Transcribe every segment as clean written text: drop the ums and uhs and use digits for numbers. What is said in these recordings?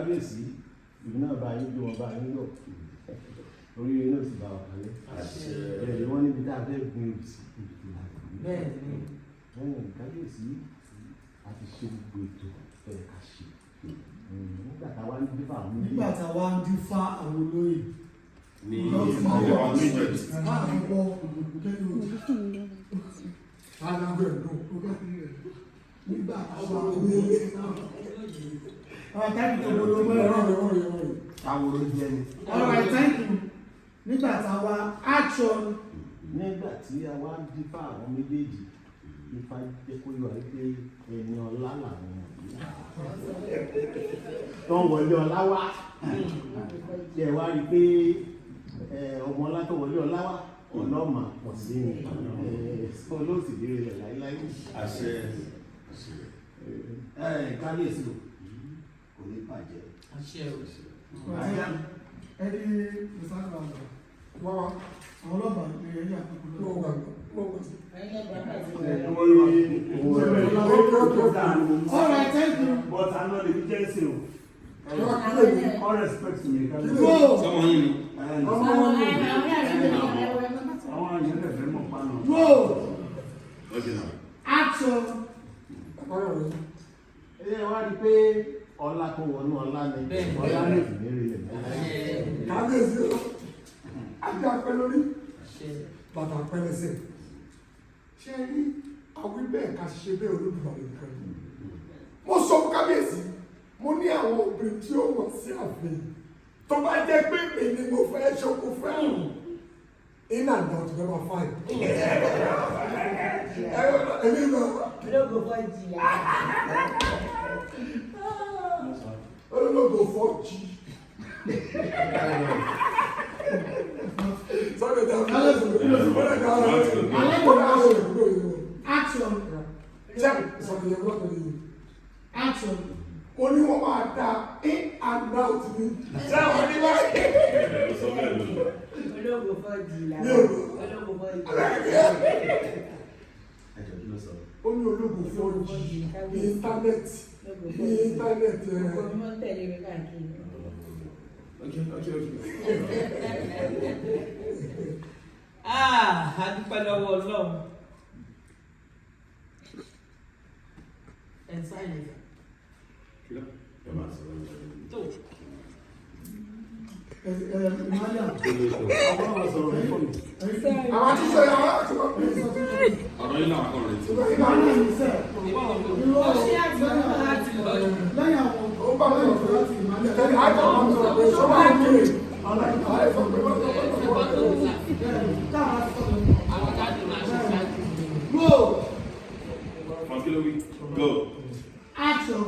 Kábíyèsí, ìlú náà bá yín bí wọn bá yín yọ, oríire náà sì bá wà kálẹ̀. Ẹ̀ wọ́n níbi tá a fẹ́ gbin òbí sí ibi tó la gbìn. Bẹ́ẹ̀ ni. Ẹ̀yìn kábíyèsí, a ti ṣe gbogbo ètò tó yẹ ká ṣe nígbà táwa ń dífá àwọn méjèèjì. Nígbà tá a wá ń dífá àwọn olóyè Ní àwọn méjèèjì. Láàkọ́kọ́ kẹ́lí ojú. Nígbà táwa All right, thank you. Àwòrán jẹ ni. All right, thank you. Nígbà táwa, action. Nígbà tí a wá ń dífá àwọn méjèèjì, Ifá jẹ́ kó yọ wípé ẹni ọlá làwọn wọ̀nyí tó ń wọlé ọlá wá. Ṣe wá rí i pé ọmọ ọlá tó wọlé ọlá wá, ọlọ́mà pọ̀ sí ni olóòsì lérí rẹ̀ láíláí. Àṣẹ. Ẹ kábíyèsí o, kò ní bàjẹ́. Àṣẹ o. Ẹni ìsáàkà wá wá àwọn ọlọ́pàá ní ẹ̀yà àkókò lọ́wọ́. All right, thank you. But I'm not the agency o. All respect to me, kábíyèsí. Go. Sọmọ yín ni. Àwọn èèyàn lè fẹ́ mọ̀ pa náà. Go. Okay now. Action. Ẹ wá rí i pé ọlá tó wọnú ọlá ni ọlá ní ìlérí rẹ̀ láíláí. Kábíyèsí o, ajá pẹ́ lórí, bàtà pẹ́ lẹ́sẹ̀. Ṣé rí àwí bẹ́ẹ̀ ká ṣe bẹ́ẹ̀, Olódùmarè nìkan ni. Mo sọ fún kábíyèsí, mo ní àwọn obìnrin tí ó wọ̀ sí ààfin, tó bá jẹ́ pé mi ni mo fẹ́ ṣokò fẹ́ràn, in and out never fine. Èmi lọ. Ológo fọ́ jìyà. Ológo 4G. Sọ́dọ̀ tí a fi lè sọ̀rọ̀, ó dà á sọ̀rọ̀ kúrò yìí. Action. Ṣé sọ̀rọ̀ yẹn lọ́tọ̀ yìí? Action. Mo ní wọ́n máa da in and out ni. Ṣé àwọn ní báyìí? Ó sọ bẹ́ẹ̀ lónìí. Ológo fọ́ jìyà. Mi ò lò. Ológo fọ́ jìyà. Ẹjọ, kí ló sọ? Ó ní ológo 4G ní íńtánẹ́ẹ̀tì ní íńtánẹ́ẹ̀tì ẹ̀. Gbogbo mímọ́ tẹ̀lé mi káàkiri. Okay. Ah, a dúpẹ́ lọ́wọ́ Ọlọ́run. Ẹ̀ ń sáyẹn Ẹ máa sọ̀rọ̀ yín. tó. Ẹ ẹ Mariam. Àwọn ọmọ sọ̀rọ̀ fún mi. Àwọn àti sọ yàrá àti wọ́n pè é. Ọ̀rọ̀ yín náà kàn retí. Mariam sẹ́. Ó ṣe àtìlọ́ láti lọ. Lẹ́yìn àwọn Ó bá wọn sọ̀rọ̀ láti Mariam. tẹ̀lé àjọ wọn sọ̀rọ̀ pé ṣọ́ máa ń kéré. Àìsàn pé wọ́n sọ̀rọ̀ pé wọ́n sọ̀rọ̀. Àwọn jáde máa ṣe ṣáájú. Go. Fọ́n kí ló wí? Go. Action.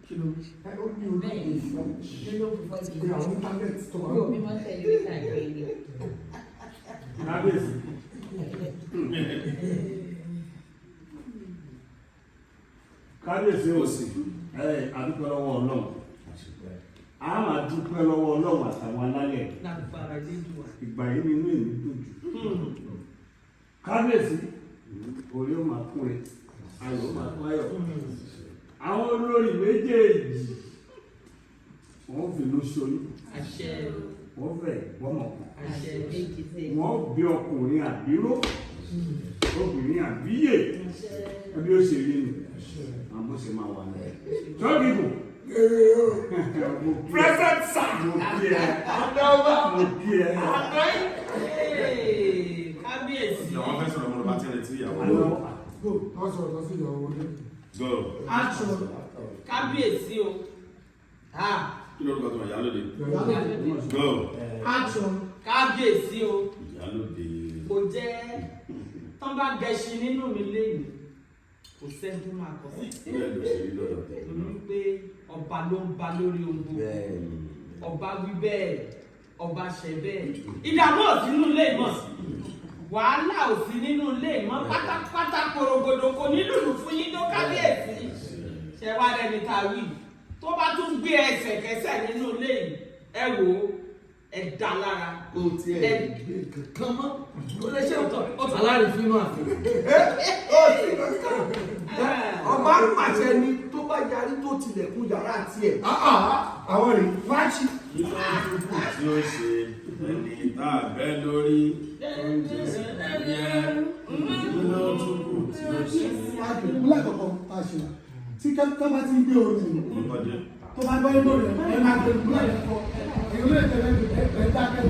Kí ló wí? Ẹ ó ní ológo 4G Ológo fọ́ pé jìyà. àwọn íńtánẹ́ẹ̀tì tó máa ń Gbogbo mímọ́ tẹ̀lé mi káàkiri. Kábíyèsí. Kábíyèsí o. Ó sì. Ẹ adúpẹ́ lọ́wọ́ Ọlọ́run. A máa dúpẹ́ lọ́wọ́ Ọlọ́run àtàwọn alálẹ̀. Lágbára Elédùà. Ìgbà yìí nínú èmi dùn jù. Kábíyèsí, orí ó máa kún rẹ, ayọ̀ ó máa kún ayọ̀. Àwọn olórí méjèèjì, wọ́n fi ló ṣoyún, Àṣẹ. wọ́n fẹ́ gbọ́mọ̀ kan. Àṣẹ. Méjì sí. Wọ́n bí ọkùnrin àbíró, obìnrin àbíyè, bí ó ṣe rí ni, àwọn bó ṣe máa wà ní. Tọ́gìbù. Present sir. Mo kí ẹ. Mo kí ẹ. Ee, kábíyèsí. Àwọn fẹ́ sọ̀rọ̀ mo lọ bá ti retí ìyàwó. Àlọ́ Wọ́n sọ̀rọ̀ lọ sí ìyàwó wọlé. Go. Action. Kábíyèsí o. Ah, Kí lórúkọ tó wà? Ìyálóde. Go. Action. Kábíyèsí o. Ìyálóde. Kò jẹ́ tán bá gẹṣin nínú mi léyìí. Kò sẹ́ni tó máa kọ̀ sí. Bẹ́ẹ̀ ló ṣe rí lọ́dọ̀ tèmi Torí náà. wípé ọba ló ń ba lórí ohun gbogbo. Bẹ́ẹ̀ni. Ọba wí bẹ́ẹ̀, ọba ṣe bẹ́ẹ̀. Ìdààmú ò sí nínú ilé ìmọ̀, wàhálà ò sí nínú ilé ìmọ̀ pátápátá korogodo, kò ní lùlù fún yín tó. Kábíyèsí, ṣe wá rẹni tá a wí, tó bá tún gbé ẹsẹ̀ kẹsẹ̀ nínú ilé yìí, ẹ wò ó, ẹ dá lára. Kò tiẹ̀ gbé kankan mọ́. Ó lè ṣe òtọ̀ ó tọ̀. Alárìnfín náà. Ọba pàṣẹ ni tó bá yarí tó tilẹ̀kùn yàrá tiẹ̀ Àwọn rè wọ́n á ṣí. Kí ló tún kù tí ó ṣe ẹni tá a bẹ́ lórí tó ń jẹ sí yẹ? Kí ló tún kù tí ó ṣe? Múlẹ̀ kọ̀ọ̀kan tá a ṣe tí ká bá ti ń gbé orin yìí Orúkọ jẹ́. tó bá gbọ́ lórí ẹ̀ máa gbé múlẹ̀ yẹn kọ èyí ló lè tẹ̀lé ẹ̀ dákẹ́.